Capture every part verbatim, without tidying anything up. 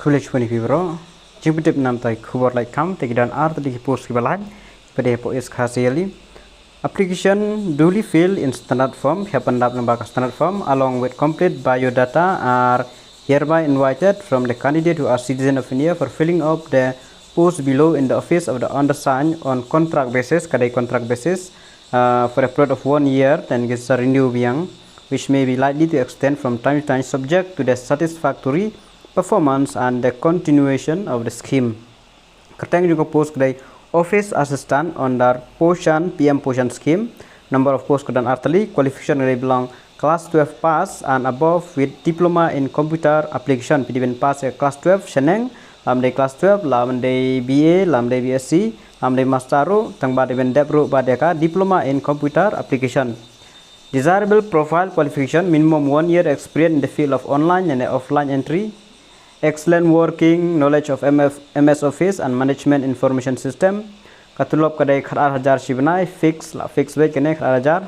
Khublei shibun ïa phi baroh. Jingpyntip namar ki khubor lait kam, te ki don artylli ki post kiba lait. Peit hapoh East Khasi Hills. Application duly filled in standard form, phi hap ban dap lyngba ka standard form, along with complete biodata are hereby invited from the candidate who are citizen of India for filling up the post below in the office of the undersigned on contract basis, ka dei contract basis, uh, for a period of one year, then gets a renew biang, which may be likely to extend from time to time subject to the satisfactory performance and the continuation of the scheme. Kyrteng jong ka post ka dei Office Assistant under Poshan, P M Poshan Scheme. Number of post ka don artylli, qualification ka dei belong class twelve pass and above with diploma in computer application. Phi dei ban pass ïa class twelve shaneng, lada ym dei class twelve, lada ym dei B A, lada ym dei B S C, lada ym dei master ruh, tang ba dei ban dep ruh bad ïa ka diploma in computer application. Desirable profile qualification, minimum one year experience in the field of online and offline entry, excellent working knowledge of M F, M S Office and Management Information System. Ka tulop ka dei khatar hajar shi bnai, fix, la fix wage kane khatar hajar.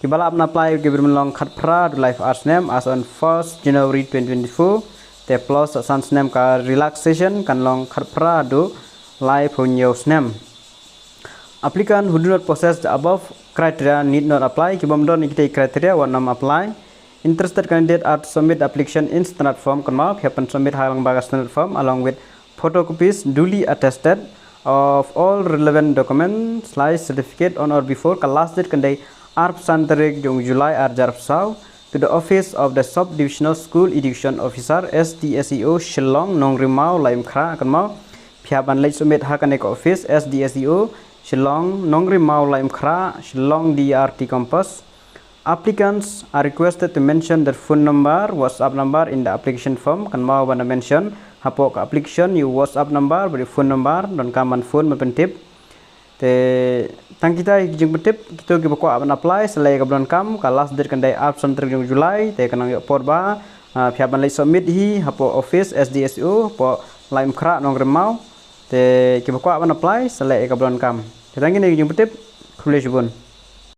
Kiba lah ban apply ki briew ban long khatphra haduh laiphew ar snem as on first January twenty twenty-four. Te plus san snem ka relaxation, kan long khatphra haduh laiphew hynñiew snem. Applicant who do not possess the above criteria need not apply. Ki bym don ïa kitei ki criteria wat nym apply. Interested candidate are to submit application in standard form, kynmaw phi hap ban submit ha lyngba ka standard form along with photocopies duly attested of all relevant documents, like certificate on or before, ka last date kan dei arphew san tarik jong July arhajar arphew saw, to the office of the Sub Divisional School Education Officer, S D S E O, Shillong, Nongrimaw, Laitumkhrah, kynmaw phi hap ban leit submit ha kane ka office, S D S E O, Shillong, Nongrimaw, Laitumkhrah, Shillong D R T campus. Applicants are requested to mention their phone number, WhatsApp number in the application form. Kynmaw ban da mention hapoh ka application ïa u WhatsApp number bad ïa u phone number, donkam ban phone ban pyntip. Te tang kita ki jingpyntip, kito kiba kwah ban apply, sa leh ïa kaba donkam, ka last date kan dei arphew san tarik jong July, te kan nang ïoh por ba, ah, phi hap ban leit submit hi hapoh office S D S E O hapoh Laitumkhrah, Nongrimaw. Te kiba kwah ban apply, sa leh ïa kaba donkam. Te tang kine ki jingpyntip, khublei shibun.